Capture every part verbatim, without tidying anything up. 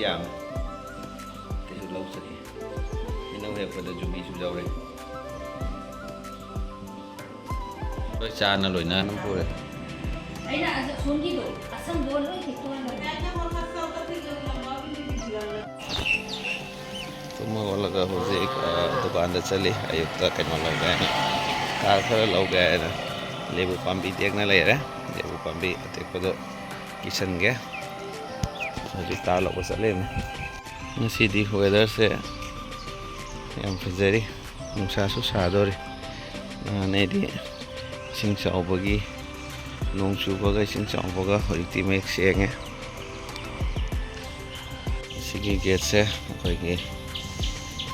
ꯌꯥꯝꯃꯦ꯫ ꯀꯩꯁꯨ ꯂꯧ ꯆꯠꯈꯤ꯫ ꯍꯩꯅꯧ ꯍꯦꯛꯄꯗ ꯌꯨꯕꯤꯁꯨ ꯌꯥꯎꯔꯦ꯫ ꯂꯣꯏ ꯆꯥꯅ ꯂꯣꯏꯅ ꯑꯗꯨꯝ ꯄꯨꯔꯦ꯫ ꯑꯩꯅ ꯑꯁ-, ꯑꯁꯣꯝꯒꯤꯗꯣ ꯑꯁꯪꯕ ꯂꯣꯏ ꯍꯦꯛꯇꯣꯛꯍꯜꯂꯕꯅꯦ꯫ ꯇꯨꯝ ꯍꯧꯒꯠꯂꯒ ꯍꯧꯖꯤꯛ, ꯑ, ꯗꯨꯀꯥꯟꯗ ꯆꯠꯂꯤ꯫ ꯑꯌꯨꯛꯇ ꯀꯩꯅꯣ ꯂꯧꯒꯦ ꯍꯥꯏꯅ, ꯆꯥ ꯈꯔ ꯂꯧꯒꯦ ꯍꯥꯏꯅ ꯂꯦꯕꯨ ꯄꯥꯝꯕꯤ ꯇꯦꯛꯅ ꯂꯩꯔꯦ꯫ ꯂꯦꯕꯨ ꯄꯥꯝꯕꯤ ꯑꯇꯦꯛꯄꯗꯣ ꯀꯤꯁꯟꯒꯦ꯫ ꯍꯧꯖꯤꯛ ꯆꯥ ꯂꯧꯕ ꯆꯠꯂꯤꯕꯅꯤ꯫ ꯉꯁꯤꯗꯤ weatherꯁꯦ ꯌꯥꯝ ꯐꯖꯔꯤ, ꯅꯨꯡꯁꯥꯁꯨ ꯁꯥꯗꯣꯔꯤ꯫ ꯅꯍꯥꯟ ꯑꯩꯗꯤ ꯏꯁꯤꯡ ꯆꯥꯎꯕꯒꯤ, ꯅꯣꯡ ꯆꯨꯕꯒ ꯏꯁꯤꯡ ꯆꯥꯎꯕꯒ ꯍꯧꯖꯤꯛꯇꯤ ꯃꯌꯦꯛ ꯁꯦꯡꯉꯦ꯫ ꯑꯁꯤꯒꯤ gateꯁꯦ ꯑꯩꯈꯣꯏꯒꯤ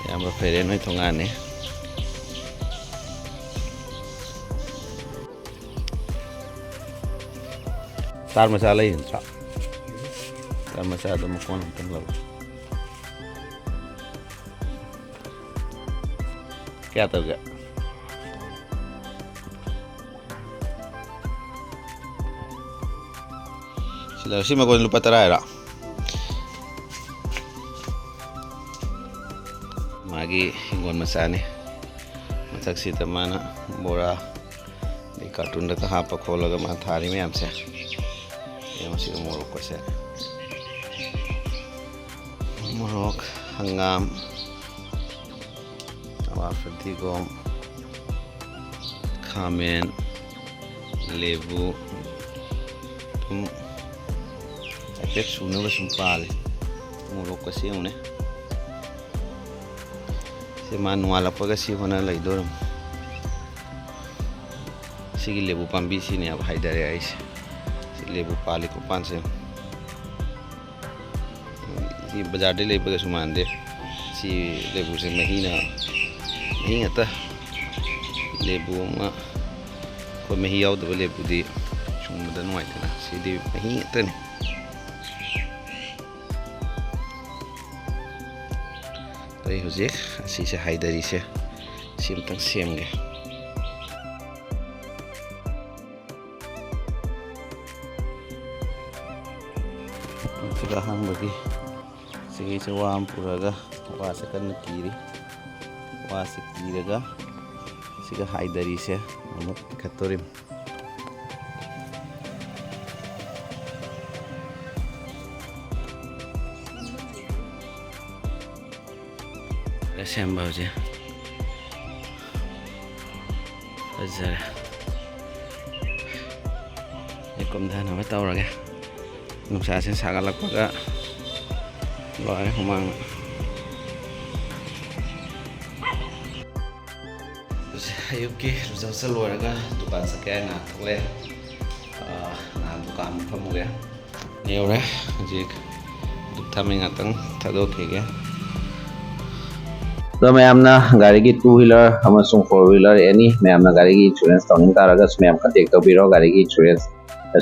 ꯏꯌꯥꯝꯕ ꯐꯩꯔꯦꯟ ꯍꯣꯏ ꯊꯣꯡꯒꯥꯟꯅꯤ꯫ ꯇꯥꯔ ꯃꯆꯥ ꯂꯩ ꯅꯠꯇ꯭ꯔꯥ? ꯇꯥꯔ ꯃꯆꯥꯗꯣ ꯃꯀꯣꯟ ꯑꯝꯇꯪ ꯂꯧ꯫ ꯀꯌꯥ ꯇꯧꯒꯦ? ꯁꯤꯗ ꯁꯤ ꯃꯀꯣꯟ ꯂꯨꯄꯥ ꯇꯔꯥ ꯍꯥꯏꯔꯣ? ꯃꯥꯒꯤ ꯍꯤꯡꯒꯣꯜ ꯃꯆꯥꯅꯤ꯫ ꯃꯊꯛꯁꯤꯗ ꯃꯥꯅ ꯕꯣꯔꯥ ꯑꯗꯩ ꯀꯥꯔꯇꯨꯟꯗꯒ ꯍꯥꯞꯄ ꯈꯣꯠꯂꯒ ꯃꯥ ꯊꯥꯔꯤ ꯃꯌꯥꯝꯁꯦ꯫ ꯌꯦꯡꯉꯣ ꯁꯤꯒ ꯃꯣꯔꯣꯛꯀꯁꯦ꯫ ꯃꯣꯔꯣꯛ, ꯍꯪꯒꯥꯝ, ꯑꯋꯥ ꯐꯗꯤꯒꯣꯝ, ꯈꯥꯃꯦꯟ, ꯂꯦꯕꯨ, ꯑꯗꯨꯝ ꯍꯥꯏꯐꯦꯠ ꯁꯨꯅꯕ ꯁꯨꯝ ꯄꯥꯜꯂꯤ꯫ ꯃꯣꯔꯣꯛꯀꯁꯦ ꯌꯦꯡꯉꯨꯅꯦ꯫ ꯁꯤ ꯃꯥ ꯅꯣꯡꯉꯥꯜꯂꯛꯄꯒ ꯁꯤ ꯍꯣꯠꯅ ꯂꯩꯗꯣꯔꯝ꯫ ꯁꯤꯒꯤ ꯂꯦꯕꯨ ꯄꯥꯝꯕꯤꯁꯤꯅꯦꯕ ꯍꯥꯏꯗꯔꯦ ꯑꯩꯁꯦ꯫ ꯁꯤ ꯂꯦꯕꯨ ꯄꯥꯜꯂꯤ ꯈꯨꯄꯥꯟꯁꯦ꯫ ꯁꯤ ꯕꯖꯥꯔꯗꯩ ꯂꯩꯕꯒꯁꯨ ꯃꯥꯟꯗꯦ꯫ ꯁꯤ ꯂꯦꯕꯨꯁꯦ ꯃꯍꯤꯅ, ꯃꯍꯤ ꯉꯥꯛꯇ꯫ ꯂꯦꯕꯨ ꯑꯃ ꯑꯩꯈꯣꯏ ꯃꯍꯤ ꯌꯥꯎꯗꯕ ꯂꯦꯕꯨꯗꯤ ꯁꯨꯡꯕꯗ ꯅꯨꯡꯉꯥꯏꯇꯅ꯫ ꯁꯤꯗꯤ ꯃꯍꯤ ꯉꯥꯛꯇꯅꯤ꯫ ꯑꯩ ꯍꯧꯖꯤꯛ ꯑꯁꯤꯁꯦ ꯍꯥꯏꯗꯔꯤꯁꯦ ꯁꯤ ꯑꯝꯇꯪ ꯁꯦꯝꯒꯦ꯫ ꯁꯤꯗ ꯑꯍꯥꯟꯕꯒꯤ ꯁꯤꯒꯤꯁꯦ ꯋꯥ ꯑꯃ ꯄꯨꯔꯒ ꯋꯥꯁꯦ ꯀꯟꯅ ꯀꯤꯔꯤ꯫ ꯋꯥꯁꯦ ꯀꯤꯔꯒ ꯁꯤꯒ ꯍꯥꯏꯗꯔꯤꯁꯦ ꯑꯃꯨꯛ ꯏꯈꯠꯇꯣꯔꯤꯝ꯫ ꯁꯦꯝꯕ ꯍꯧꯖꯤꯛ ꯐꯖꯔꯦ꯫ ꯑꯩ ꯀꯨꯝꯊꯅꯕ ꯇꯧꯔꯒꯦ꯫ ꯅꯨꯡꯁꯥꯁꯦ ꯁꯥꯒꯠꯂꯛꯄꯒ ꯂꯣꯏꯔꯦ ꯍꯨꯃꯥꯡꯅ꯫ ꯑꯌꯨꯛꯀꯤ ꯂꯨꯖꯕ ꯂꯣꯏꯔꯒ ꯗꯨꯀꯥꯟ ꯆꯠꯀꯦ ꯍꯥꯏꯅ ꯊꯣꯛꯂꯛꯑꯦ꯫ ꯑꯥ, ꯉꯥꯏꯍꯥꯛ ꯗꯨꯀꯥꯟꯗ ꯐꯝꯃꯨꯒꯦ꯫ ꯌꯧꯔꯦ꯫ ꯍꯧꯖꯤꯛ ꯙꯨꯞ ꯊꯥꯃꯩ ꯉꯥꯛꯇꯪ ꯊꯥꯗꯣꯛꯈꯤꯒꯦ꯫ ꯑꯗꯣ ꯃꯌꯥꯝꯅ ꯒꯥꯔꯤꯒꯤ two wheeler ꯑꯃꯁꯨꯡ four wheeler any ꯃꯌꯥꯝꯅ ꯒꯥꯔꯤꯒꯤ insurance ꯇꯧꯅꯤꯡ ꯇꯥꯔꯒꯁꯨ ꯃꯌꯥꯝ contact ꯇꯧꯕꯤꯔꯣ꯫ ꯒꯥꯔꯤꯒꯤ insurance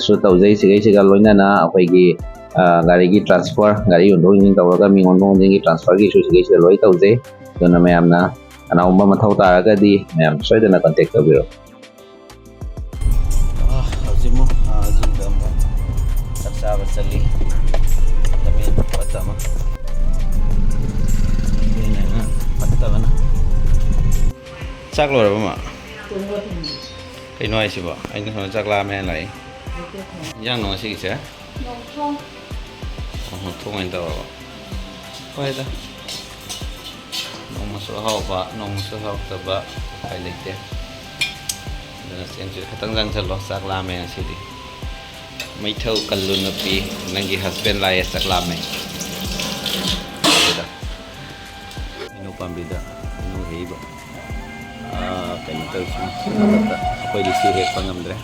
ꯁꯨ ꯇꯧꯖꯩ꯫ ꯁꯤꯒꯩꯁꯤꯒ ꯂꯣꯏꯅꯅ ꯑꯩꯈꯣꯏꯒꯤ, ꯑ, ꯒꯥꯔꯤꯒꯤ transfer, ꯒꯥꯔꯤ ꯌꯣꯟꯊꯣꯛ ꯌꯣꯟꯁꯤꯟ ꯇꯧꯔꯒ ꯃꯤꯉꯣꯟ ꯃꯤꯉꯣꯟꯗꯒꯤ transfer ꯒꯤꯁꯨ ꯁꯤꯒꯩꯁꯤꯗ ꯂꯣꯏ ꯇꯧꯖꯩ꯫ ꯑꯗꯨꯅ ꯃꯌꯥꯝꯅ ꯀꯅꯥꯒꯨꯝꯕ ꯃꯊꯧ ꯇꯥꯔꯒꯗꯤ ꯃꯌꯥꯝ ꯁꯣꯏꯗꯅ contact ꯇꯧꯕꯤꯔꯣ꯫ ꯑ, ꯍꯧꯖꯤꯛ ꯑꯃꯨꯛ, ꯑ, ꯖꯤꯝꯗ ꯑꯃꯨꯛ ꯆꯥꯛ ꯆꯥꯕ ꯆꯠꯂꯤ꯫ ꯂꯝꯕꯤ ꯐꯠꯇꯕ ꯑꯃ꯫ ꯑꯗꯨꯅ ꯐꯠꯇꯕꯅ꯫ ꯆꯥꯛ ꯂꯣꯏꯔꯕ, ꯃꯥ? ꯀꯩꯅꯣ ꯍꯥꯏꯁꯤꯕꯣ? ꯑꯩꯅ ꯁꯣꯝꯗ ꯆꯥꯛ ꯂꯥꯝꯃꯦꯅ ꯂꯥꯛꯏ꯫ ꯏꯟꯖꯥꯡꯅꯣ ꯉꯁꯤꯒꯤꯁꯦ? ꯅꯣꯡꯊꯣꯡ꯫ ꯑꯣ, ꯅꯣꯡꯊꯣꯡ ꯑꯣꯏꯅ ꯇꯧꯔꯕ? ꯍꯣꯏꯗ꯫ ꯅꯣꯡꯃꯁꯨ ꯑꯍꯥꯎꯕ, ꯅꯣꯡꯃꯁꯨ ꯍꯥꯎꯇꯕ, ꯎꯄꯥꯏ ꯂꯩꯇꯦ꯫ ꯑꯗꯨꯅ ꯆꯦꯡꯁꯨ ꯈꯤꯇꯪ ꯆꯪꯁꯜꯂꯣ, ꯆꯥꯛ ꯂꯥꯝꯃꯦ ꯉꯁꯤꯗꯤ꯫ ꯃꯩꯊꯧ ꯀꯜꯂꯨ ꯅꯨꯄꯤ, ꯅꯪꯒꯤ husband ꯂꯥꯛꯑꯦ, ꯆꯥꯛ ꯂꯥꯝꯃꯦ꯫ ꯑꯗꯨꯗ ꯍꯩꯅꯧ ꯄꯥꯝꯕꯤꯗ ꯍꯩꯅꯧ ꯍꯦꯛꯏꯕ꯫ ꯑꯥ, ꯀꯩꯅꯣ ꯇꯧꯔꯤꯁꯤꯅ ꯃꯊꯛꯇ, ꯑꯩꯈꯣꯏꯗꯤ ꯁꯤ ꯍꯦꯛꯄ ꯉꯝꯗ꯭ꯔꯦ꯫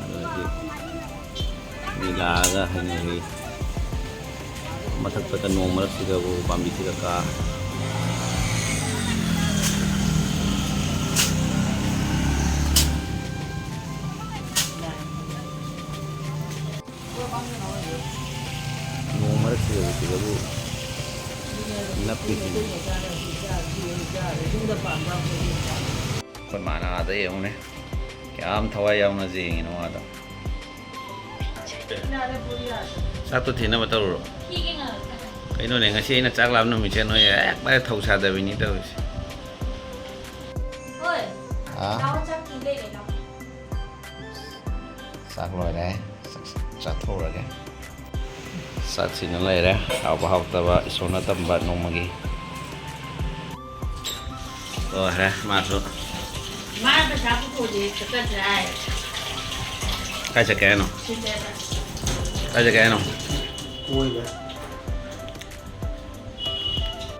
ꯑꯗꯨꯗꯤ ꯃꯤ ꯂꯥꯛꯑꯒ ꯍꯩꯅꯧ ꯍꯦꯛꯏ꯫ ꯃꯊꯛꯇꯒ ꯅꯣꯡ ꯃꯔꯛꯁꯤꯗꯕꯨ ꯄꯥꯝꯕꯤꯁꯤꯒ ꯀꯥ꯫ ꯅꯣꯡ ꯃꯔꯛꯁꯤꯗꯕꯨ ꯁꯤꯗꯕꯨ ꯅꯞꯄꯤꯁꯤꯅꯤ꯫ ꯑꯩꯈꯣꯏ ꯃꯥꯅ ꯑꯥꯗ ꯌꯦꯡꯉꯨꯅꯦ, ꯀꯌꯥꯝ ꯊꯋꯥꯏ ꯌꯥꯎꯅ ꯌꯦꯡꯉꯤꯅꯣ ꯑꯥꯗ꯫ ꯆꯥꯛꯇꯣ ꯊꯤꯅꯕ ꯇꯧꯔꯨꯔꯣ꯫ ꯀꯩꯅꯣꯅꯦ, ꯉꯁꯤ ꯑꯩꯅ ꯆꯥꯛ ꯂꯥꯝꯕ ꯅꯨꯃꯤꯠꯁꯦ ꯅꯣꯏ ꯍꯦꯛ ꯃꯔꯦ ꯊꯧ ꯁꯥꯗꯕꯤꯅꯤ ꯇꯧꯔꯤꯁꯦ꯫ ꯍꯣꯏ꯫ ꯍꯥ? ꯆꯥꯛ ꯀꯤ ꯂꯩꯔꯦ, ꯂꯥꯛꯑꯣ꯫ ꯆꯥꯛ ꯂꯣꯏꯔꯦ꯫ ꯆꯥꯛ ꯆꯥꯊꯣꯛꯎꯔꯒꯦ꯫ ꯆꯥꯛꯁꯤꯅ ꯂꯩꯔꯦ꯫ ꯍꯥꯎꯕ ꯍꯥꯎꯇꯕ ꯏꯁꯣꯔꯅ ꯇꯝꯕ ꯅꯣꯡꯃꯒꯤ꯫ ꯂꯣꯏꯔꯦ ꯃꯥꯁꯨ꯫ ꯃꯥ ꯄꯩꯁꯥ ꯄꯨꯊꯣꯛꯑꯗꯤ ꯆꯠꯀꯗ꯭ꯔꯥ ꯍꯥꯏ꯫ ꯀꯥꯏ ꯆꯠꯀꯦ ꯍꯥꯏꯅꯣ? ꯁꯤꯗ꯫ ꯀꯥꯏ ꯆꯠꯀꯦ ꯍꯥꯏꯅꯣ? ꯀꯣꯏꯕ꯫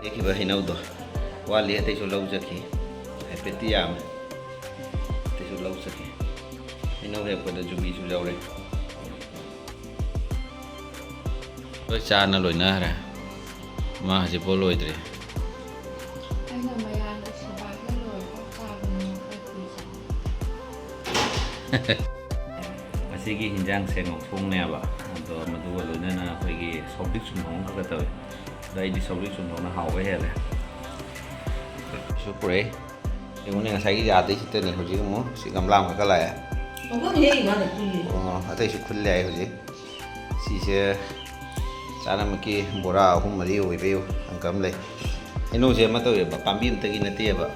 ꯍꯦꯛꯈꯤꯕ ꯍꯩꯅꯧꯗꯣ ꯋꯥꯠꯂꯤ, ꯑꯇꯩꯁꯨ ꯂꯧ ꯆꯠꯈꯤ꯫ ꯍꯥꯏꯐꯦꯠꯇꯤ ꯌꯥꯝꯃꯦ꯫ ꯑꯇꯩꯁꯨ ꯂꯧ ꯆꯠꯈꯤ꯫ ꯍꯩꯅꯧ ꯍꯦꯛꯄꯗ ꯌꯨꯕꯤꯁꯨ ꯌꯥꯎꯔꯦ꯫ ꯂꯣꯏ ꯆꯥꯅ ꯂꯣꯏꯅꯈ꯭ꯔꯦ꯫ ꯃꯥ ꯍꯧꯖꯤꯛꯐꯥꯎ ꯂꯣꯏꯗ꯭ꯔꯤ꯫ ꯑꯩꯅ ꯃꯌꯥꯝꯒꯤ ꯁꯦꯕꯥ ꯍꯦꯛ ꯂꯣꯏꯔꯒ ꯆꯥꯕꯅꯤ ꯃꯈꯣꯏ ꯄꯤꯖꯩ꯫ ꯉꯁꯤꯒꯤ ꯍꯤꯟꯖꯥꯡꯁꯦ ꯉꯧꯊꯣꯡꯅꯦꯕ, ꯑꯗꯣ ꯃꯗꯨꯒ ꯂꯣꯏꯅꯅ ꯑꯩꯈꯣꯏꯒꯤ ꯁꯧꯒ꯭ꯔꯤ ꯆꯨꯝꯊꯣꯡ ꯑꯃꯈꯛꯀ ꯇꯧꯋꯦ꯫ ꯑꯗꯣ ꯑꯩꯗꯤ ꯁꯧꯒ꯭ꯔꯤ ꯆꯨꯝꯊꯣꯡꯅ ꯍꯥꯎꯕ ꯍꯦꯜꯂꯦ꯫ ꯁꯨ ꯄꯨꯔꯛꯏ꯫ ꯌꯦꯡꯉꯨꯅꯦ, ꯉꯁꯥꯏꯒꯤ ꯌꯥꯗꯩ ꯁꯤꯠꯇꯅꯦ, ꯍꯧꯖꯤꯛ ꯑꯃꯨꯛ ꯁꯤ ꯒꯝꯂꯥ ꯑꯃꯈꯛꯀ ꯂꯥꯛꯑꯦ꯫ ꯑꯩꯈꯣꯏꯅ ꯍꯦꯛꯏ ꯃꯥꯅ ꯄꯤꯔꯤꯅꯤ꯫ ꯑꯣ, ꯑꯇꯩꯁꯨ ꯈꯨꯜ ꯌꯥꯏ ꯍꯧꯖꯤꯛ꯫ ꯁꯤꯁꯦ ꯆꯥꯅꯃꯛꯀꯤ ꯕꯣꯔꯥ ꯑꯍꯨꯝ ꯃꯔꯤ ꯑꯣꯏꯕꯩ ꯑꯪꯀ ꯑꯃ ꯂꯩ꯫ ꯍꯩꯅꯧꯁꯦ ꯑꯃ ꯇꯧꯋꯦꯕ, ꯄꯥꯝꯕꯤ ꯑꯃꯇꯒꯤ ꯅꯠꯇꯦꯕ꯫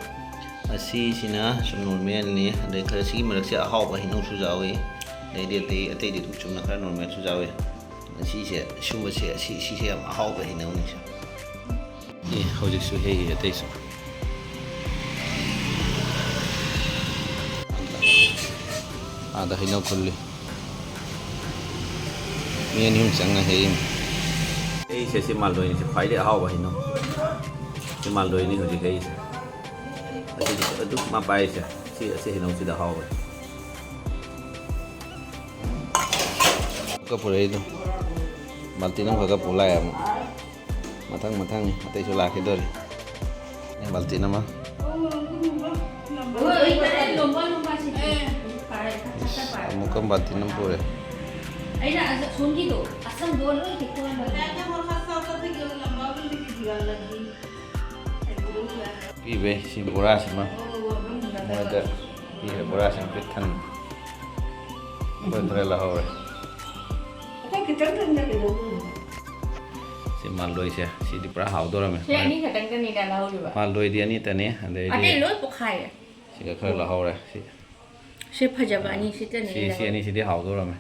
ꯑꯁꯤꯁꯤꯅ ꯁꯨꯝ ꯅꯣꯔꯃꯦꯜꯅꯤ, ꯑꯗꯩ ꯈꯔ ꯁꯤꯒꯤ ꯃꯔꯛꯁꯦ ꯑꯍꯥꯎꯕ ꯍꯩꯅꯧꯁꯨ ꯌꯥꯎꯏ, ꯑꯗꯩꯗꯤ ꯑꯇꯩ ꯑꯇꯩꯗꯤ ꯑꯗꯨꯝ ꯆꯨꯝꯅ ꯈꯔ ꯅꯣꯔꯃꯦꯜꯁꯨ ꯌꯥꯎꯏ꯫ ꯁꯤꯁꯦ ꯁꯨꯝꯕꯁꯦ, ꯑꯁꯤ, ꯁꯤꯁꯦ ꯌꯥꯝ ꯑꯍꯥꯎꯕ ꯍꯩꯅꯧꯅꯤ ꯁꯦ꯫ ꯑꯦ, ꯍꯧꯖꯤꯛꯁꯨ ꯍꯦꯛꯏ ꯑꯇꯩꯁꯨ꯫ ꯑꯥꯗ ꯍꯩꯅꯧ ꯈꯨꯜꯂꯤ꯫ ꯃꯤ ꯑꯅꯤ ꯑꯍꯨꯝ ꯆꯪꯅ ꯍꯦꯛꯏ꯫ ꯍꯩꯁꯦ ꯁꯤ ꯃꯥꯜꯗꯣꯏꯅꯤ, ꯁꯤ ꯈ꯭ꯋꯥꯏꯗꯒꯤ ꯑꯍꯥꯎꯕ ꯍꯩꯅꯧ꯫ ꯁꯤ ꯃꯥꯜꯗꯣꯏꯅꯤ ꯍꯧꯖꯤꯛ ꯍꯩꯁꯦ꯫ ꯑꯁꯤꯗꯤ ꯑꯗꯨꯝ ꯃꯥ ꯄꯥꯏꯔꯤꯁꯦ꯫ ꯁꯤ, ꯑꯁꯤ ꯍꯩꯅꯧꯁꯤꯗ ꯍꯥꯎꯕꯅꯤ꯫ ꯈꯔ ꯄꯨꯔꯛꯏꯗꯣ꯫ ꯕꯥꯜꯇꯤꯟ ꯑꯃꯈꯛꯀ ꯄꯨ ꯂꯥꯛꯑꯦ ꯑꯃꯨꯛ꯫ ꯃꯊꯪ ꯃꯊꯪꯅꯤ ꯑꯇꯩꯁꯨ ꯂꯥꯛꯈꯤꯗꯣꯔꯤ꯫ ꯑꯦ, ꯕꯥꯜꯇꯤꯟ ꯑꯃ꯫ ꯑꯃꯨꯛꯀ ꯕꯥꯜꯇꯤꯟ ꯑꯃ ꯄꯨꯔꯦ꯫ ꯑꯩꯅ ꯑꯁ-, ꯑꯁꯣꯝꯒꯤꯗꯣ ꯑꯁꯪꯕ ꯂꯣꯏ ꯍꯦꯛꯇꯣꯛꯍꯟꯕꯅꯦ꯫ ꯄꯤꯕꯩ ꯁꯤ ꯕꯣꯔꯥꯁꯤꯃ ꯃꯣꯏꯗ ꯄꯤꯔꯦ, ꯕꯣꯔꯥꯁꯤꯃ ꯄꯤꯛ ꯊꯟꯅ꯫ ꯑꯩꯈꯣꯏ ꯈꯔ ꯂꯧꯍꯧꯔꯦ꯫ ꯑꯩꯈꯣꯏ ꯈꯤꯇꯪ ꯊꯝꯖꯒꯦ꯫ ꯁꯤ ꯃꯥꯜꯂꯣꯏꯁꯦ ꯁꯤꯗꯤ ꯄꯨꯔꯥ ꯍꯥꯎꯗꯣꯔꯝꯃꯦ꯫ ꯁꯤ ꯑꯅꯤ ꯈꯛꯇꯪꯗꯅꯤꯗ ꯂꯧꯍꯧꯔꯤꯕ꯫ ꯃꯥꯜꯂꯣꯏꯗꯤ ꯑꯅꯤꯇꯅꯤ꯫ ꯑꯇꯩ ꯑꯗꯩꯗꯤ ꯂꯣꯏ ꯄꯣꯛꯈꯥꯏꯔꯦ꯫ ꯁꯤꯒ ꯈꯔ ꯂꯧꯍꯧꯔꯦ꯫ ꯁꯤ ꯁꯤ ꯐꯖꯕ ꯑꯅꯤ ꯁꯤꯇꯅꯤ ꯁꯤ ꯁꯤ ꯑꯅꯤꯁꯤꯗꯤ ꯍꯥꯎꯗꯣꯔꯝꯃꯦ꯫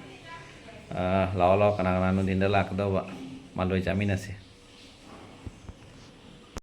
ꯑꯥ, ꯂꯥꯛꯑꯣ ꯂꯥꯛꯑꯣ, ꯀꯅꯥ ꯀꯅꯥ ꯅꯨꯡꯊꯤꯟꯗ ꯂꯥꯛꯀꯗꯧꯕ, ꯃꯥꯜꯂꯣꯏ ꯆꯥꯃꯤꯟꯅꯁꯤ꯫